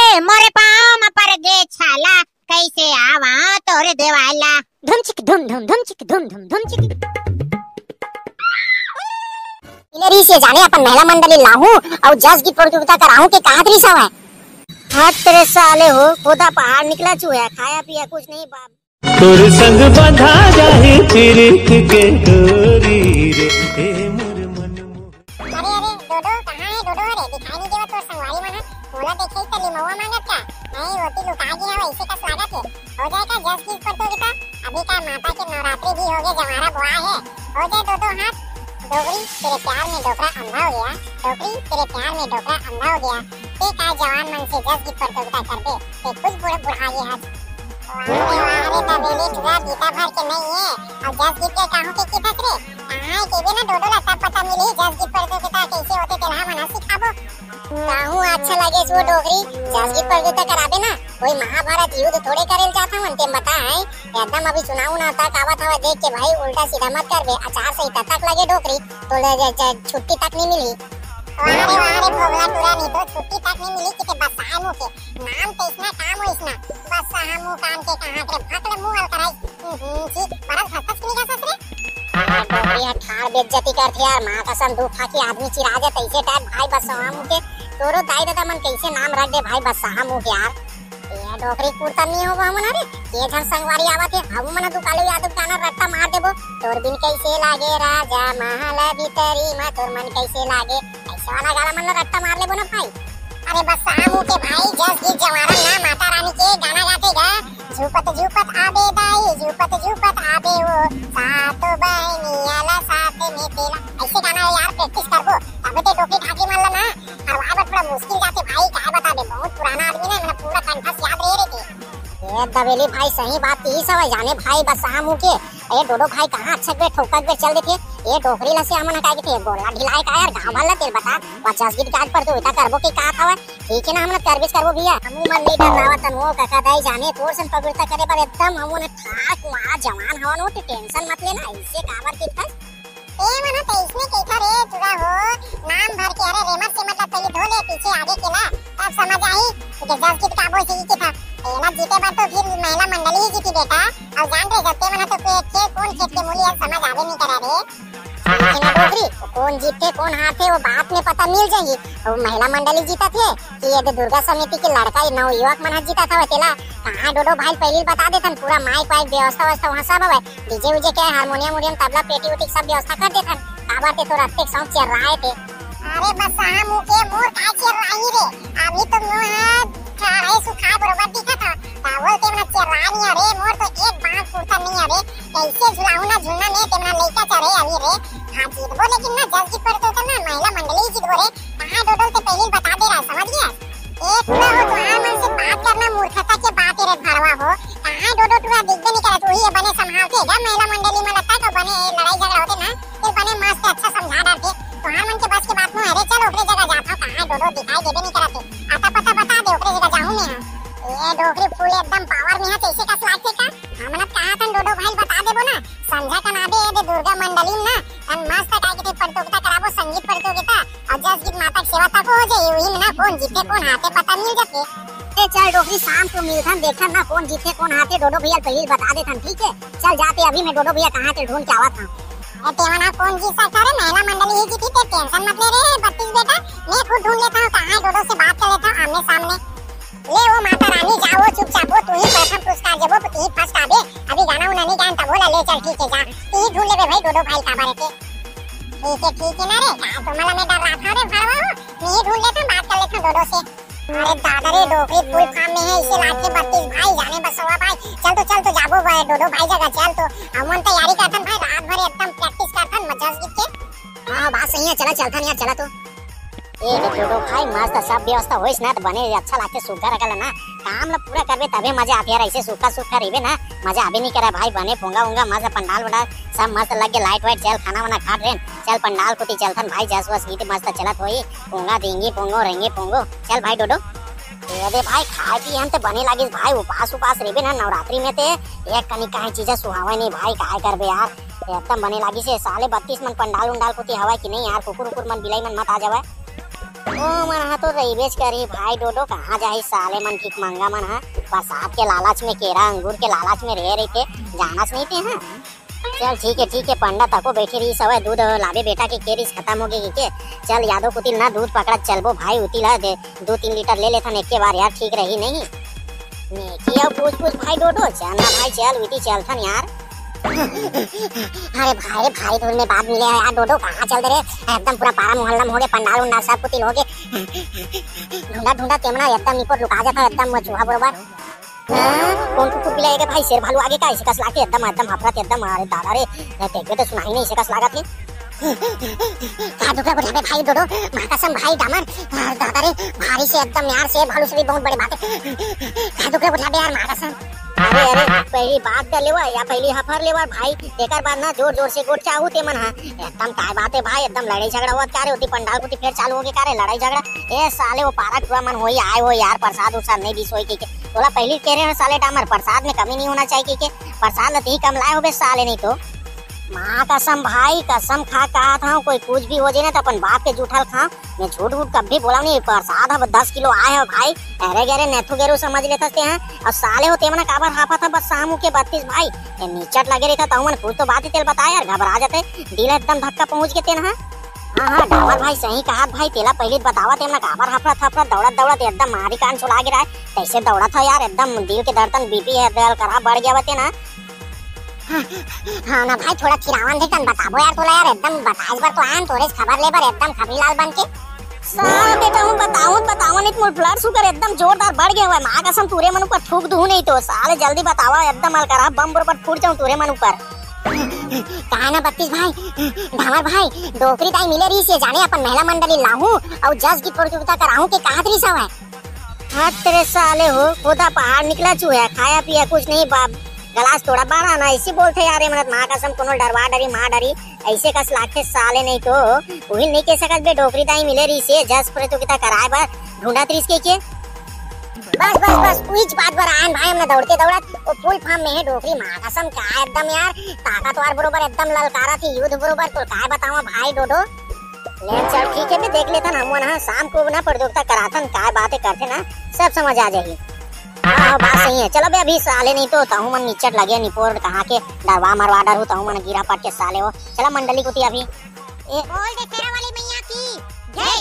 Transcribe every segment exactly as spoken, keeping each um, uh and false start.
ए मोरे पाँव म पर गे छाला, कैसे आवा तोरे देवाला। धुम चिक धुम धुम, धुम चिक धुम धुम, धुम चिक। इले रहिस ये जाने अपन महिला मंडली लाहूं अउ जस गीत प्रतियोगिता कराहूं के काहत रहिस हवय। हट तेरे साले हो, खोदा पहाड़ निकला चूहा, खाया पिया कुछ नहीं बाप। तोर संग बंधा जाही पीरित के डोरी रे, ए मोर मन मोह। अरे, अरे, डोडो, कहाँ है डोडो? अरे, दिखाई नहीं देवत तोर संगवारी मन ह। मोला देखे ही त लिमउआ मांगत का? नहीं, ओती लुका गे हवय, इसे कस लागत हे। हो जाए का जस गीत प्रतियोगिता? अभी का माता के नवरात्रि भी होगे, जवारा बोआ है। हो जाए दो दो हाथ। डोकरी, तेरे प्यार में डोकरा अंधा हो गया। डोकरी, तेरे प्यार में डोकरा अंधा हो गया। ते का जवान मन से जस गीत प्रतियोगिता करबे? ते खुद बूढ़, बुढ़ा गे हस। वाह रे वाह रे, तबेली टुरा बीता भर के नहीं है। अउ जस गीत के कहूं के किथस रे? कहाँ है केबे ना डोडो ला, तब पता मिली जस गीत प्रतियोगिता कैसे होते, तेला हमन सिखाबो। कहूं अच्छा लगे वो डोकरी, जस गीत प्रतियोगिता कराबे ना, कोई महाभारत युद्ध थोड़े करेल चाहत हवन, ते बता है। एकदम अभी चुनाव उनाव तक आवत हवा देख के भाई उल्टा सीधा मत करबे, आचार संहिता तक लगे डोकरी, तो ले जे, जे, छुट्टी तक नहीं मिली। वाह रे वाह रे, भोगला टुरा नहीं तो छुट्टी तक नहीं मिली, किते बस आए मुँह के। नाम तो इसना, काम हो इसना। बस साहा मुंह कान के कहात रे, भकले मुंह वाल कराई। हम्म, छी, परस भसभस के निकासस रे। डोकरी ह ठाड़ बेइज्जती करथे यार, माँ कसम दू खाकी आदमी चिरा दे तैसे टाइप भाई बस साहा मुंह के। तोरो दाई ददा मन कैसे नाम रख दे भाई बस साहा मुंह के यार। ये डोकरी कुर्ता नहीं होगा हमन रे। ये झन संगवारी आवत हे, हम मन दुकालो यादव गाना रट्टा मार देबो। तोर बिन कैसे लागे राजा महल भीतरी मा, तोर मन कैसे लागे, ऐसे वाला गाना मन रट्टा मार लेबो ना भाई। अरे बस साहा मुंह के भाई, जस गीत जवारन ना माता रानी के गाना गाथे गा। झूपत झूपत आबे दाई, झूपत झूपत आबे वो, सातो बहनिया ला साथ में तेला। ऐसे गाना है यार, प्रैक्टिस करबो, तबे ते डोकरी ढाकी मन ला ना हरवाए बर थोड़ा मुश्किल जाथे भाई, काय बताबे, बहुत पुराना आदमी ना, मतलब पूरा कंठस्थ याद रहे रे के। ए दबेली भाई, सही बात कही सवय जाने भाई, बस साहा मुंह के। ए डोडो भाई, कहाँ अच्छा बे ठोका बे चल देथे। ए डोकरी ला से हमन का कथे, गोला ढिलाए का यार, गाँव वाला तेल बता, पचास गीत गाज पर तू इतना करबो के का था? ठीक है ना, हमन करबेच करबो भैया। हमू मन नहीं डरावत हन, वो काका दाई जाने तोर सन पवित्रता करे बर एकदम हमू ने ठाक वहाँ जवान हवन हो, ते टेंशन मत लेना, ऐसे काबर के था। ए मन तो इसने कहिथा रे चुरा हो, नाम भर के, अरे रेमर से मतलब पहले धो ले पीछे आगे के ला, तब समझ आई कि जस गीत का बोल से के था। ए ना जीते बर तो फिर महिला मंडली ही जीती बेटा। अब जान रे जत्ते मन तो के, के कौन खेत के मूली है समझ आवे नहीं करा रे। लेकिन डोकरी, कौन जीतथे, कौन हारथे, वो बाद में पता मिल जाही। वो महिला मंडली जीतत हे कि ये दुर्गा समिति के लड़का, ये नवयुवक मन ह जीतत हवे, तेला कहाँ डोडो भाई पहली बता देथन, पूरा माइक वाइक व्यवस्था व्यवस्था वहाँ सब हवे, डीजे वीजे के, हारमोनियम उनियम, तबला पेटी उटी सब व्यवस्था कर देथन। काबर ते तोर अतेक शौक चिर्राए थे। अरे बस साहा मुंह के, मोर का चिर्राही रे, अभी तो मुंह है ठाड़े सुखा बरोबर दिखत ह। का बोलते मना चिर्रा नहीं है रे, मोर तो एक बांस कुर्ता नहीं है रे, कैसे झुलाऊ ना झुलना में ते मना लइका चढ़े अभी रे। हाँ जीतबो लेकिन ना जस गीत पर तो ना महिला मंडली ही जीतबो रे। कहाँ डोडो ते पहले ही बता दे रहा है, समझ गया? ए टुरा हो, तुहार मन से बात करना मूर्खता के बात है रे भड़वा हो। कहाँ डोडो टुरा दिखबे नहीं करत, वही ये बने संभालथे गा महिला मंडली में लगता है तो बने लड़ाई झगड़ा होते ना, फिर बने मस्त अच्छा समझा डालथे। तुहार मन के बस के बात नो है रे, चल ओकरे जगह जात हूँ, कहाँ डोडो दिखाई देबे नहीं करत है। आता पता बता दे, ओकरे जगह जाहूँ मैं। ए डोकरी फूल एकदम पावर में है, कैसे कस लागथे का? हमन कहा थन डोडो भाई बता देबो ना, संझा कन आबे ए दे दुर्गा मंडली में ना, अन मस्त काय के प्रतियोगिता कराबो, संगीत प्रतियोगिता, और जस गीत माता के सेवा तको हो जाए, वही में ना कौन जीते कौन हारथे पता मिल जाते। ए चल डोकरी, शाम को मिलथन, देखथन ना कौन जीते कौन हारथे, डोडो भैया पहले बता देथन, ठीक है? चल जाते अभी मैं डोडो भैया कहाँ थे ढूंढ के आवत हूँ। ए तेवना कौन जीत सकता रे, महिला मंडली ही जीती, ते टेंशन मत ले रे बत्तीस बेटा, मैं खुद ढूंढ लेता हूँ कहाँ है डोडो से बात कर लेता हूँ आमने सामने। ले ओ माता रानी, जा ओ चुपचाप ओ, तू ही प्रथम पुरस्कार देबो, तू ही फर्स्ट आबे। अभी गाना उना नहीं गान तब बोला, ले चल ठीक है जा, तू ही ढूंढ लेबे भाई डोडो भाई काबर के। ठीक है ठीक है ना रे, का तो मला मैं डर रहा था रे भड़वा हो, मैं ही ढूंढ लेता हूँ, बात कर लेता हूँ डोडो से। अरे दादा रे, डोकरी फुल फार्म में है, इसे लाके बत्तीस भाई जाने बसवा भाई। चल तो चल तो जाबो भाई डोडो भाई जगह चल तो, हमन तैयारी करथन भाई, रात भर एकदम प्रैक्टिस करथन मजा गीत के। हाँ बात सही है, चला चलथन यार, चला तो। ए रे डोडो भाई, मस्त सब व्यवस्था होइस ना, त बने अच्छा लागथे, सुग्घर रखल ना। काम ल पूरा करबे तभे मजा आथे यार, ऐसे सूखा सूखा रहिबे ना, मजा आबे नहीं करे भाई। बने पोंगा उंगा मस्त, पंडाल वंडाल सब मस्त लग गे, लाइट वाइट जल, खाना वाना खा रेन। चल पंडाल कोती चलथन भाई, जस वस गीत मस्त चलत होई, पोंगा देंगी पोंगो रेंगी पोंगो। चल भाई डोडो। ए दे भाई, खाए पिए हम ते बने लागिस भाई, उपास उपास रहिबे ना नवरात्रि में ते, एक कनी काहे चीज सुहावे नहीं भाई, काय करबे यार। एकदम बने लागिस हे, साले बत्तीस मन पंडाल उंडाल कोती हवय कि नहीं यार, कुकुर उकुर मन बिलाई मन मत आ जावय। ओ मन ह तो रहिबेच करही भाई डोडो, कहाँ जाही साले मन भिखमंगा मन ह। बरसात के लालच में, केरा अंगूर के लालच में रहे रहिथे, जानस नहीं ते ह। चल ठीक है, ठीक है, पंडा तको बैठे रहिस हवय, दूध लाबे बेटा के केरिस खतम हो गे के। चल यादव कुतिल ना दूध पकड़त चलबो भाई, उतिल ह दे, दू तीन लीटर ले लेथन एके बार यार, ठीक रही नहीं। नेकी अउ पूछ पूछ भाई डोडो, चल ना भाई चल, उती चलथन यार। अरे भाई रे, भारी दूर में बाप मिले हे यार डोडो, कहाँ चल दे रे? एकदम पूरा पारा मोहल्ला में हो गे, पंडाल उंडाल सब कुतिल हो गे। ढूंढा ढूंढा तेमना एकदम निपोर लुका जाता है, एकदम चूहा बरोबर। हाँ, कौन कुकुर बिलाई के भाई, शेर भालू आगे का ऐसे कस लाके एकदम, एकदम हफरत एकदम। अरे दादा रे, नहीं देखबे तो सुनाई नहीं ऐसे कस लागत है। का दुख लग उठा बे भाई डोडो, माँ कसम भाई डामर, अरे दादा रे, भारी से एकदम यार, शेर भालू से भी बहुत बड़े बात है। का दुख लग उठा बे यार, माँ कसम। अरे अरे, पहली बात कर लेवा या पहली हफर लेवा भाई, एकर बाद ना जोर जोर से गोठ चाहू ते मन हा। एकदम काय बात है भाई, एकदम लड़ाई झगड़ा हुआ का रे, ओती पंडाल कोती फेर चालू हो गे का रे लड़ाई झगड़ा। ए साले, वो पारा टुरा मन होई आए हो यार, प्रसाद उरसाद नहीं दिस होई के, के। तोला पहली कह रहे हो साले डामर, प्रसाद में कमी नहीं होना चाहिए के, के। प्रसाद ल तही कम लाए होबे साले, नहीं तो। माँ कसम भाई, कसम खा कहा था, कोई कुछ भी हो जाए ना तो अपन बाप के जूठल खा। मैं झूठ वूठ कभी बोला नहीं, प्रसाद अब दस किलो आए हो भाई। अरे गरे नेथु गेरू समझ लेथस ते हैं। और साले हो ते मना काबर हाफा था बस शाम के बत्तीस भाई। ए निचट लगे रहता तो मन कुछ तो बात ही तेल बता यार, घबरा जाते। दिल एकदम धक्का पहुंच के तेन हा। हाँ हाँ डामर भाई सही कहा भाई, तेला पहले बतावा ते मना काबर हफरत हफरत दौड़त दौड़त एकदम मारी कान सुला गिरा है। कैसे दौड़त हो यार, एकदम दिल के धड़कन बीपी है दल करा बढ़ गया बते ना। हाँ, हाँ ना भाई, थोड़ा थिरावन दे तन बताबो यार तोला यार, एकदम बताए बर तो आयन तोरे से खबर ले बर एकदम खबरी लाल बन के। साला बेटा हूँ बताऊँ बताऊँ नहीं तो मोर blood sugar एकदम जोरदार बढ़ गया हुआ है। माँ कसम टूरे मन ऊपर थूक दूँ नहीं तो साले जल्दी बतावा, एकदम अलकरा बम बरोबर फूट जाऊँ टूरे मन ऊपर। कहा ना बत्तीस भाई, डामर भाई, डोकरी ताई मिले रही से जाने अपन महिला मंडली लाहू और जस गीत प्रतियोगिता कराहू के कहा तरी सव है। हट तेरे साले हो, खुदा पहाड़ निकला चूहा, खाया पिया कुछ नहीं बाप, गलास थोड़ा बारा ना, ऐसी बोलते यार, ये मनत माँ कसम कोनो डरवा डरी, माँ डरी, ऐसे कस लागथे साले नहीं तो, उहिल नहीं कह सकत बे, डोकरी दाई मिले रही से, जस प्रतियोगिता कराए बर ढूंढत रहीस के, के? बस, बस, बस, उहीच बात बर आयन भाई, हमने दौड़ते दौड़त, वो full form में है डोकरी माँ कसम, का एकदम यार, ताकतवर बरोबर एकदम ललकारा थी, युद्ध बरोबर, तो काय बतावा भाई डोडो? ले चल ठीक है बे, देख लेथन हमन हा, शाम को ना प्रतियोगिता कराथन, काय बातें करथे ना, सब समझ आ जाही। हाँ, हाँ, बात सही है। चलो बे, अभी साले नहीं तो तहु मन निचट लगे निपोर कहाँ के डरवा मरवा डरू तहु मन गिरा पट के साले हो। चला मंडली कुती अभी। ए बोल दे शेरा वाली मैया की जय।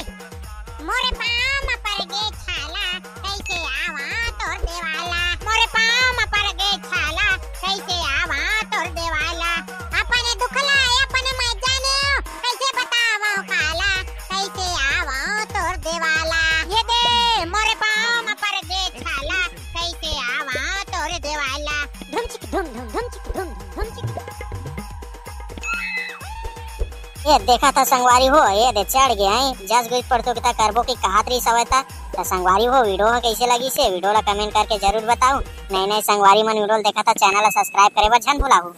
मोरे पाँव म पर गे छाला, कैसे आवा तोर देवाला। मोरे पाँव म पर गे छाला, कैसे आवा तोर देवाला। अपने दुखला अपने मजा ने, कैसे बतावा काला, कैसे आवा तोर देवाला। ये दे मोरे पाँव म पर गे छाला, कैसे आवा तोर देवाला। धुम चिक धुम धुम, धुम चिक धुम धुम, धुम चिक। ये देखा था संगवारी हो, ये दे चढ़ गए हैं, जस गुज प्रतियोगिता करबो की कहात रही सवय ता। तो संगवारी हो, video ह कैसे लगी से video ला comment करके जरूर बताओ। नए नए संगवारी मन video ला देखा था, channel ला subscribe करे बर झन भुलाहू।